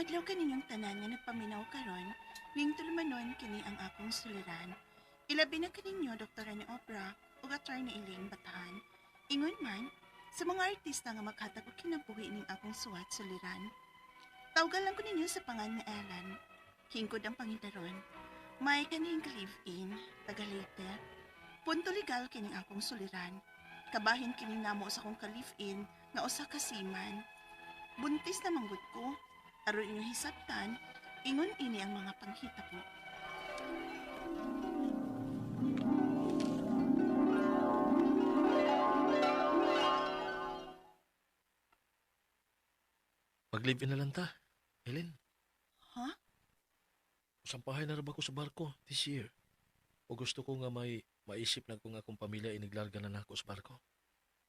adlaw kaninyong tanan nga nagpaminaw karon, ning tulumanon kini ang akong suliran. Ilabi na kaninyo Dr. Rene Obra ug Attorney Elaine Batahan. Ingon man sa mga artista nga maghatag og kinabuhi ning akong suwat suliran. Tawgan lang ko ninyo sa pangan nga Ellen. Hingkod ang pangintaron. May kanihing ka-live-in, taga Leyte. Punto legal kining akong suliran. Kabahin kini namo sa akong ka-live-in nga usa ka seaman. Buntis na manggod ko. Aron inyong hisabtan, ingon ini ang mga panghitabo. Mag-live-in na lang ta, Ellen. Ha? Sampahay na ra ba ko sa barko this year? O gusto ko nga may maisip na kung akong pamilya iniglarga na nako sa barko.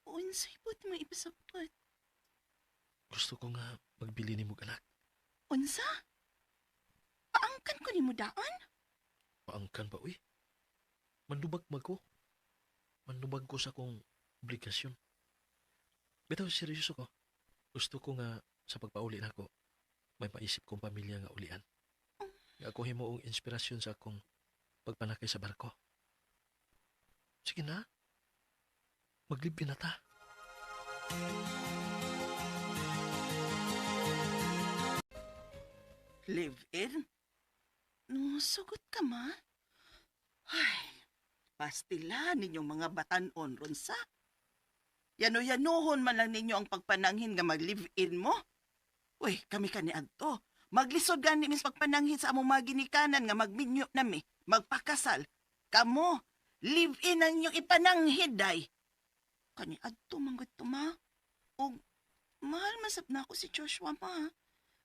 Unsay pud mo ipasabot? Gusto ko nga magbili nimo og anak. Unsa? Paangkan ko nimo daan? Paangkan ba, uy? Mandubag mag ko. Mandubag ko sa akong obligasyon. Bitaw, seryoso ko. Gusto ko nga sa pagpauli nako, may maisip kong pamilya nga ulian. Nga ako himuong inspirasyon sa akong pagpanakay sa barko. Sige na. Maglibi na ta. Live in? No, sugot ka ma. Ay, pastila ninyong mga batanon ron sa. Yano-yanuhon man lang ninyo ang pagpananghin nga mag-live-in mo. Uy, kami kani adto. Maglisod gani mis pagpananghin sa among mga ginikanan nga magminyo nami, magpakasal. Kamo, live-in ang inyong ipananghid day. Kani adto manggod to ma. Og mahal masab na ako si Joshua ma.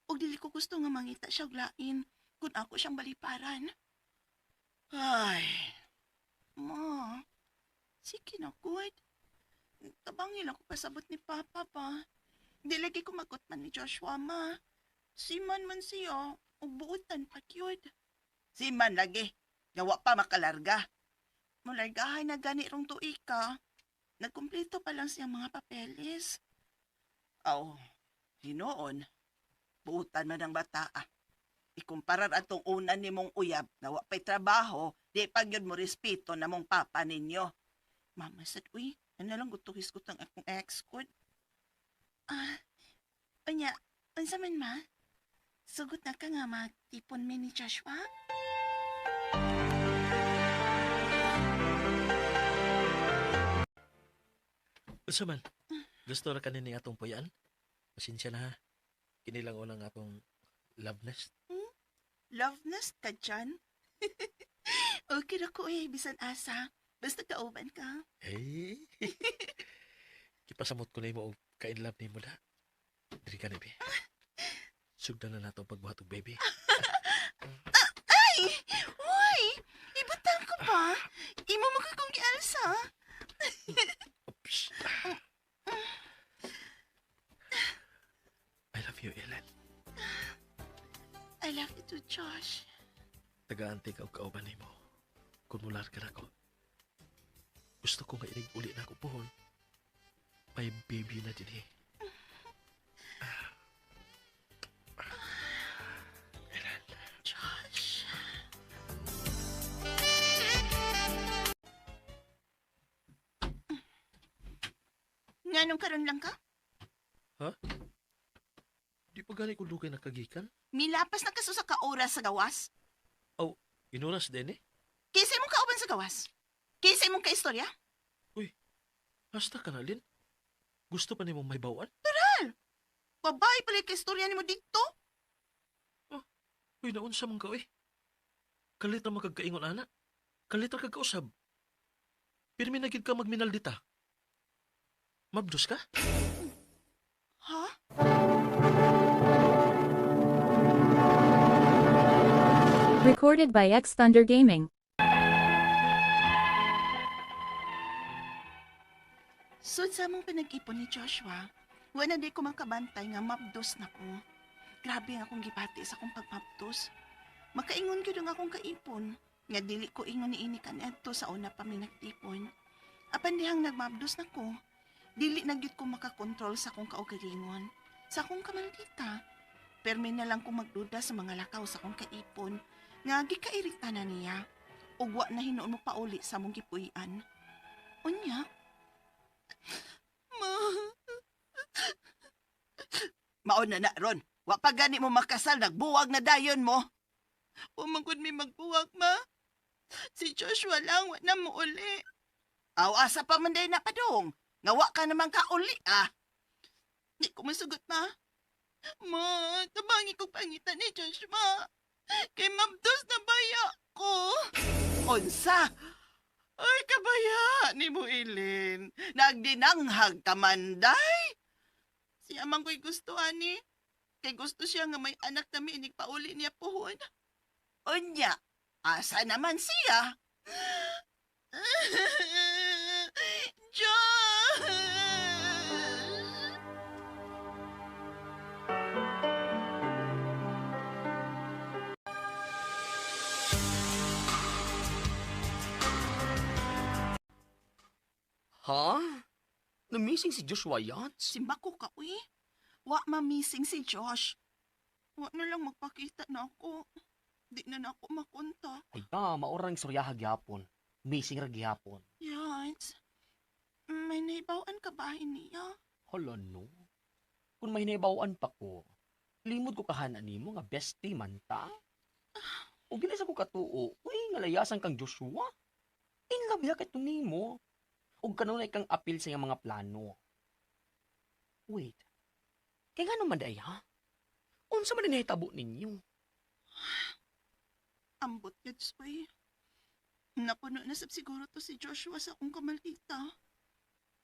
Og dili ko gusto nga mangita siya og lain kung ako siyang baliparan. Ay, Ma, sige na good. Tabangil ako pasabot ni Papa pa. Di lagi ko magot man ni Joshua ma. Siman man siya, og buotan pa gyud. Siman lagi, gawa pa makalarga. Mulargahay na gani rong tuig ka. Nagkumpleto pa lang siyang mga papeles. Aw, hinoon, buutan man ang bata ah. Ikumparar atong una nimong uyab na wa pa'y trabaho, di pa gyud mo respeto na mong papa ninyo. Mama sad, uy, ano lang gusto ko tang akong ex ko. Ah, unya, unsa man ma? Sugot na ka nga magtipon mi ni Joshua? Unsa man? Gusto ra kanin ni atong puyan? Pasensya na ha. Kini lang unang atong love nest. Love nest ka dyan? Okay ra ko eh, bisan asa. Basta kauban ka. Hey. Kipasamot ko na imo og ka-in love nimo da. Diri ka ni be. Sugdan na nato ang pagbuhat og baby. Ay! Uy! Ibutang ko pa! Imo mo kong gialsa. Oops. I love you, Ellen. I love you too, Josh. Tagaante ka og kauban nimo. Kung mular ka nako. Gusto ko nga inig uli nako pohon. May baby na din eh. Ellen. Josh. Nganong karon lang ka? Di pa gani ko dugay nakagikan? Milapas na kaso sa kaoras sa gawas? Inuras din eh. Kinsa imong kauban sa gawas? Kinsa imong kaistorya? Hasta ka na, Lin. Gusto pa nimo may bawaan? Babae pala yung kaistorya nimo dito. Uy, naunsa man ka, uy. Kalit na magkagkaingon, ana. Kalit ra kagkausab. Pirmi na gid ka magminal dita. Mabdos ka? Ha? Recorded by X Thunder Gaming. Sud sa among pinag-ipon ni Joshua, wala di ko makabantay nga mabdos na ko. Grabe ang akong gibati sa akong pagmabdos. Makaingon gyud ang akong kaipon, nga dili ko ingon ni ini kaniadto sa una pa mi nagtipon. Apan dihang nagmabdos na ko, dili na gyud ko makakontrol sa akong kaugalingon, sa akong kamaldita. Permi na lang kong magduda sa mga lakaw sa akong kaipon nga gikairita na niya ug wa na hinuon mo pauli sa among gipuy-an. Unya, ma. Maon na na ron. Wa pa gani mo makasal, nagbuwag na dayon mo. Wa man gud mi magbuwag, ma. Si Joshua lang, wa na mo uli. Aw, asa pa man day na padong. Nga wa ka naman ka uli ah. Di ko masugot, ma. Ma, tabangi kong pangitan ni Joshua. Kay mabdos na baya ko. Unsa? Ay, kabaya ni mo, Ilin. Nagdinanghag ka man, day. Siya man ko'y gusto, ani. Kay gusto siya nga may anak nami inig pauli niya pohon. Unya, asa naman siya? Josh! Ha? Namising si Joshua Yats? Simba ko ka, uy. Wa ma-missing si Josh. Wa na lang magpakita na ako. Di na na ako makontak. Ay ta, maurang istoryaha gyapon. Missing ra gyapon. Yans, may naibawan ka ba niya? Hala no. Kung may naibawan pa ko, limod ko kahana nimo nga bestie man ta. O dili sa ko katuo, uy, nga layasan kang Joshua. In love ya kay nimo. Ug kanunay kang apil sa iyang mga plano. Wait. Kay ngano man day ha? Unsa man nahitabo ninyo? Ambot yun, uy. Napuno na sab siguro to si Joshua sa akong kamaldita.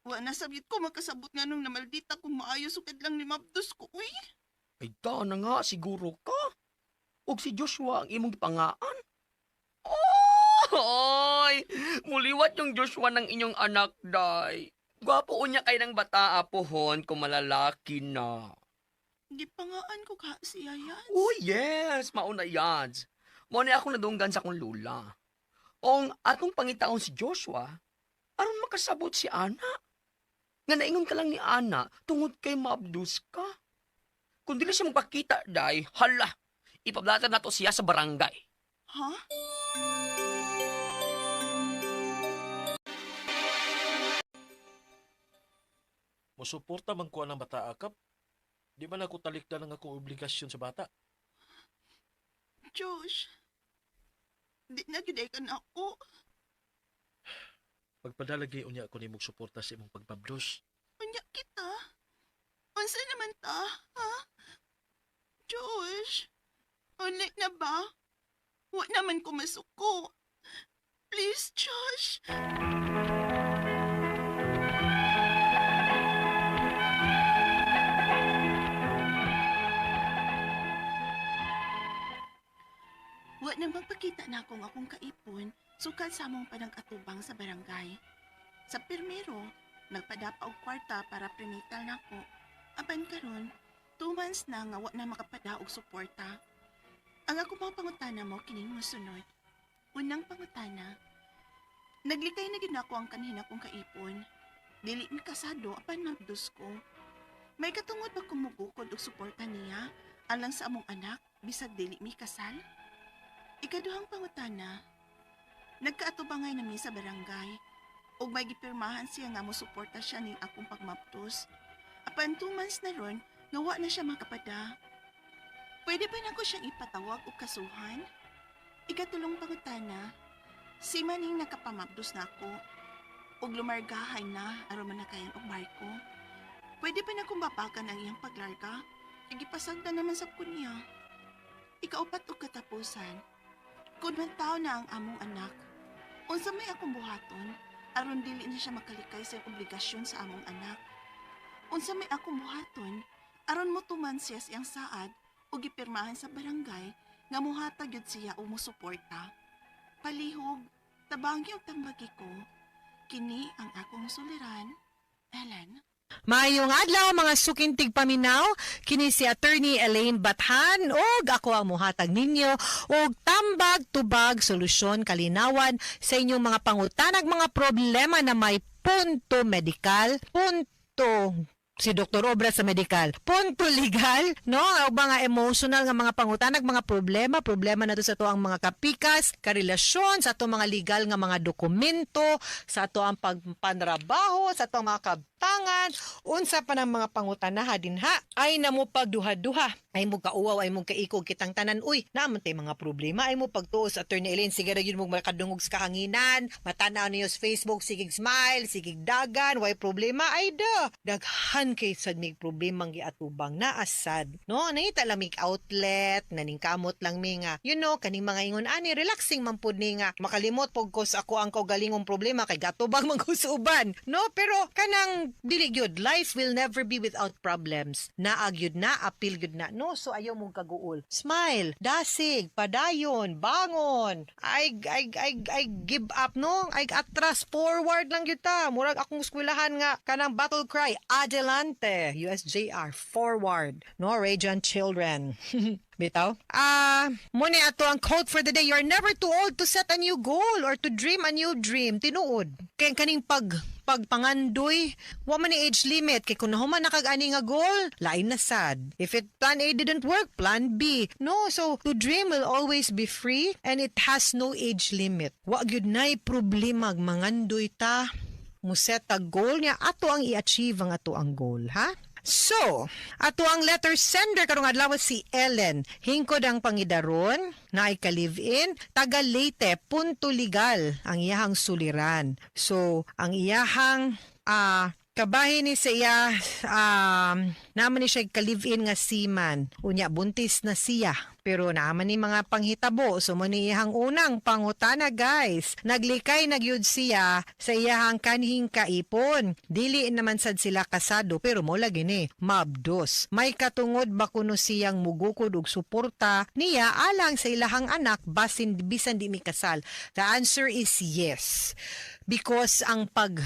Wa na sabit ko makasabot nga nung namaldita kung maayo sukad lang ni Mabdos ko, uy. Ay da na nga, siguro ka. Og si Joshua ang imong gipangaan. Oh! Oy! Muliwat yung Joshua ng inyong anak, day. Gwapo unya kay ng bata, apohon, kung malalaki na. Gipangaan ko ka siya, Yans. Oh yes, mauna yan. Mo ni ako nadunggan sa akong lula. Ong atong pangitaon si Joshua, aron makasabot si Ana. Nga naingon ka lang ni Ana tungod kay maabdus ka. Kung dili siya magpakita, day, hala, ipablatan nato siya sa barangay. Ha? Mosuporta man ko ang bata akap. Di man ako talikdan ang akong obligasyon sa bata. Josh, di na gyud ay ka na ako. Pagpadalagi unya ako nimog suporta sa imong pagpabdos. Unya kita. Unsa naman ta, ha? Josh, uli na ba? Wa naman ko masuko. Please, Josh. Wa nang magpakita na akong akong kaipon sukad sa among panag-atubang sa barangay. Sa pirmero, nagpadapa og kwarta para prenital nako. Apan karon, 2 months na nga wa na makapada og suporta. Ang ako mga pangutana mo kining mosunod. Unang pangutana, naglikay na gid nako ang kanhina kong kaipon. Dili mi kasado apan nagdus ko. May katungod ba kumugukod og suporta niya alang sa among anak bisag dili mi kasal? Ikaduhang pangutana, nagkaatubangay nami sa barangay ug may gipirmahan siya nga mosuporta siya ning akong pagmaptos. Apan 2 months na ron, nga wa na siya makapada. Pwede ba nako siyang ipatawag og kasuhan? Ikatulong pangutana, si maning nakapamapdos na ako ug lumargahay na aron manakayan og barko. Pwede ba na akong babakan ang iyang paglarga? Igipasagda naman sa kunya. Ikaupat og katapusan, kung man tao na ang among anak, unsa may akong buhaton, aron dili na siya makalikay sa obligasyon sa among anak. Unsa may akong buhaton, aron motuman siya sa iyang saad o gipirmahan sa barangay nga muhatag yun siya o musuporta. Palihog, tabangi og tambagi ko. Kini ang akong suliran, Ellen. Maayong adlaw mga suking tigpaminaw, kini si Attorney Elaine Bathan ug ako ang muhatag ninyo og tambag tubag solusyon kalinawan sa inyong mga pangutanag mga problema na may punto medikal, punto Si Dr. Obra sa medical. Punto legal, no? O mga emotional nga mga pangutanag, mga problema, problema na to sa ato ang mga kapikas, karelasyon, sa ato mga legal nga mga dokumento, sa ato ang pagpanrabaho, sa ato ang mga kabtangan, unsa pa ng mga pangutanaha dinha, ay namo pagduha-duha, ay mo kauwaw, ay mo kaikog kitang tanan, uy, naman tay mga problema, ay mo pagtuo sa Attorney Elaine, sige ra yun mo makadungog sa kahanginan, matanaw niyo sa Facebook, sigig smile, sigig dagan, way problema, ay da, daghan kay sad mig problemang giatubang naasad, no? Nangita lang mig outlet, naningkamot lang mi nga, kaning mga ingon ani, relaxing man pud ni nga, makalimot pug ko sa ako ang kaugalingong problema kay gatubang man ko sa uban, no? Pero kanang dili gyud, life will never be without problems. Naag gyud na, apil gyud na, no? So ayaw mong kaguol. Smile, dasig, padayon, bangon. Ay ay ay ay give up, no? Ay atras, forward lang gyud ta. Murag akong eskwelahan nga kanang battle cry, adelante, USJR, forward. No, Radiant children. Bitaw? Ah, muna ato ang quote for the day. You're never too old to set a new goal or to dream a new dream. Tinuod. Kaya kaning pagpangandoy, wa man ni age limit kay kung nahuman na kag ani nga goal, lain na sad. If it plan A didn't work, plan B. No, so to dream will always be free and it has no age limit. Wa gyud nay problema mangandoy ta mo set a goal niya, ato ang i-achieve ang ato ang goal, ha? So, ato ang letter sender karong adlaw si Ellen. Hingkod ang pangidaron na ay ka-live-in, taga Leyte, punto legal ang iyahang suliran. So, ang iyahang kabahin ni sa iya, naman ni siya ka-live-in nga seaman. Unya, buntis na siya. Pero naman ni mga panghitabo. So mo ni iyahang unang pangutana, guys. Naglikay nagyud siya sa iyahang kanhing kaipon. Dili naman sad sila kasado pero mo lagi ni mabdos. May katungod ba kuno siyang mugukod og suporta niya alang sa ilahang anak basin bisan di mi kasal? The answer is yes. Because ang pag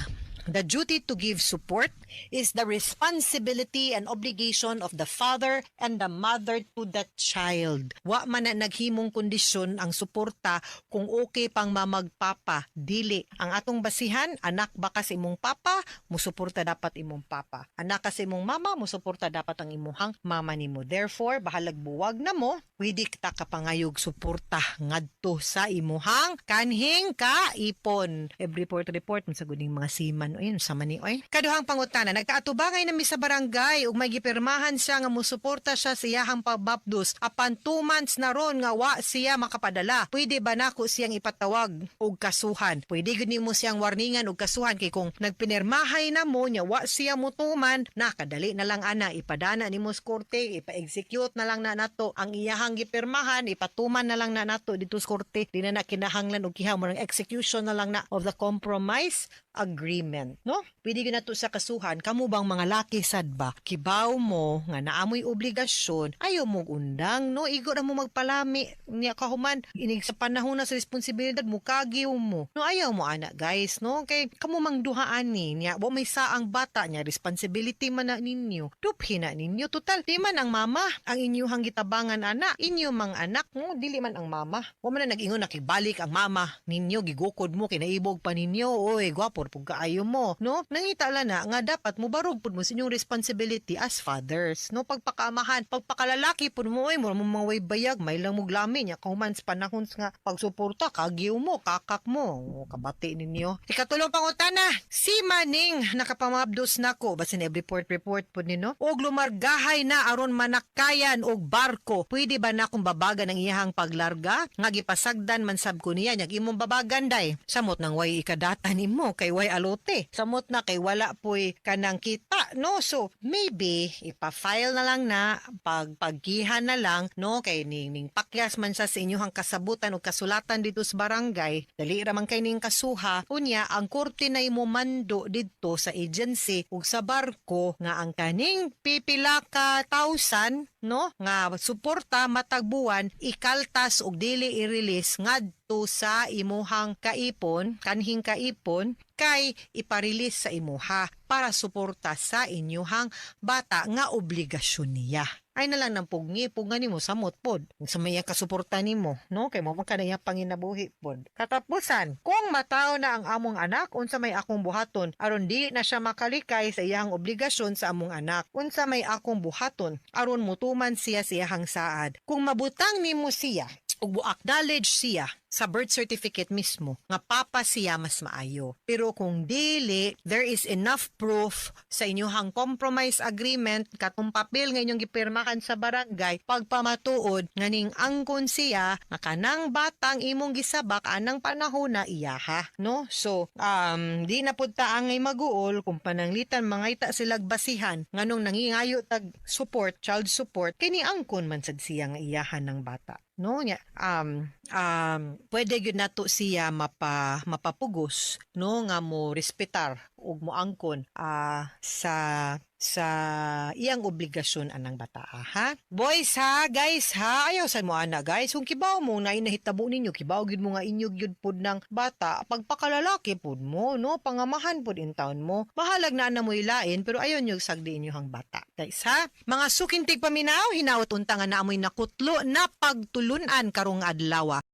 The duty to give support is the responsibility and obligation of the father and the mother to the child. Wa man na naghimong kondisyon ang suporta kung okay pang mamagpapa. Dili. Ang atong basihan, anak ba ka sa imong papa, musuporta dapat imong papa. Anak ka sa imong mama, musuporta dapat ang imuhang mama nimo. Therefore, bahalag buwag na mo, pwede kita kapangayog suporta ngadto sa imuhang kanhing kaipon. Every report report sa guning mga seaman ayun sa mani oy. Kaduhang pangutana, nagkaatubangay na mi sa barangay ug may gipirmahan siya nga musuporta siya sa iyahang pagbapdos. Apan 2 months na ron nga wa siya makapadala. Pwede ba nako siyang ipatawag og kasuhan? Pwede gud nimo siyang warningan og kasuhan kay kung nagpinirmahay na mo nya wa siya mutuman, nakadali na lang ana ipadana nimo sa korte, ipa-execute na lang na nato ang iyahang gipirmahan, ipatuman na lang na nato dito sa korte. Di na na kinahanglan og kiha mo ng execution na lang na of the compromise agreement, no? Pwede gyud nato sa kasuhan. Kamo bang mga laki sad ba? Kibaw mo nga naamoy obligasyon, ayaw mo undang, no? Igo ra mo magpalami niya kahuman inig sa panahon na sa responsibilidad mo kagiw mo. No, ayaw mo ana, guys, no? Kay kamo mang duhaan ni niya, wa may saang bata niya, responsibility man na ninyo. Duphi na ninyo. Total, di man ang mama ang inyuhang gitabangan ana. Inyo mang anak mo, dili man ang mama. Wa man na nag-ingon nakibalik ang mama ninyo, gigukod mo, kinaibog pa ninyo. Oy, gwapo pug kaayo mo, no? Nangita lang na nga dapat mo barog pud mo sa inyong responsibility as fathers, no? Pagpakaamahan, pagpakalalaki pud mo, oy, mo mga way bayag, may lang mo glami niya kahuman sa panahon nga pagsuporta, kagiw mo, kakak mo, o, kabati ninyo. Ikatulong pangutana, si Maning nakapamabdos nako, basin every report report pud nino, og lumargahay na aron manakayan og barko. Pwede ba na akong babagan ang iyahang paglarga? Nga gipasagdan man sab ko niya, nyag imong babagan day. Samot nang way ikadata nimo kay way alote. Samot na kay wala poy kanang kita, no? So maybe ipa-file na lang na paggihan na lang, no? Kay ning pakyas man siya sa inyong kasabutan o kasulatan dito sa barangay. Dali ra man kay ning kasuha. Unya ang korte na imo mando didto sa agency ug sa barko nga ang kaning pipila ka thousand, no, nga suporta matag buwan ikaltas og dili i-release ngadto sa imuhang kaipon, kanhing kaipon, kay ipa-release sa imuha para suporta sa inyuhang bata nga obligasyon niya. Ay na lang ng pugni, pugna nimo samot pod. Sa may kasuporta nimo, no? Kay mo man kanaya panginabuhi pod. Katapusan, kung mataw na ang among anak, unsa may akong buhaton aron di na siya makalikay sa iyang obligasyon sa among anak? Unsa may akong buhaton aron mutuman siya sa iyang saad? Kung mabutang nimo siya ug acknowledge siya sa birth certificate mismo nga papa siya, mas maayo. Pero kung dili, there is enough proof sa inyong compromise agreement, katong papel nga inyong gipirmahan sa barangay, pagpamatuod nga ning angkon siya nga kanang batang imong gisabak anang panahon na iyaha, no? So, di na pud ta angay maguol kung pananglitan mangita silag basihan nganong nangingayo tag support, child support, kini angkon man sad siya nga iyahan ng bata, no? Nya pwede gyud nato siya mapapugos, no, nga mo respetar ug mo angkon sa iyang obligasyon anang bata, ha. Boys ha, guys ha, ayaw sad mo ana, guys. Kung kibaw mo na inahitabo ninyo, kibaw gyud mo nga inyo gyud pud ng bata, pagpakalalaki pud mo, no, pangamahan pud in town mo. Bahalag na na mo ilain, pero ayaw nyo sagdi inyo bata, guys ha. Mga suking tigpaminaw, hinaot unta nga naamoy nakutlo na pagtulunan karong adlaw.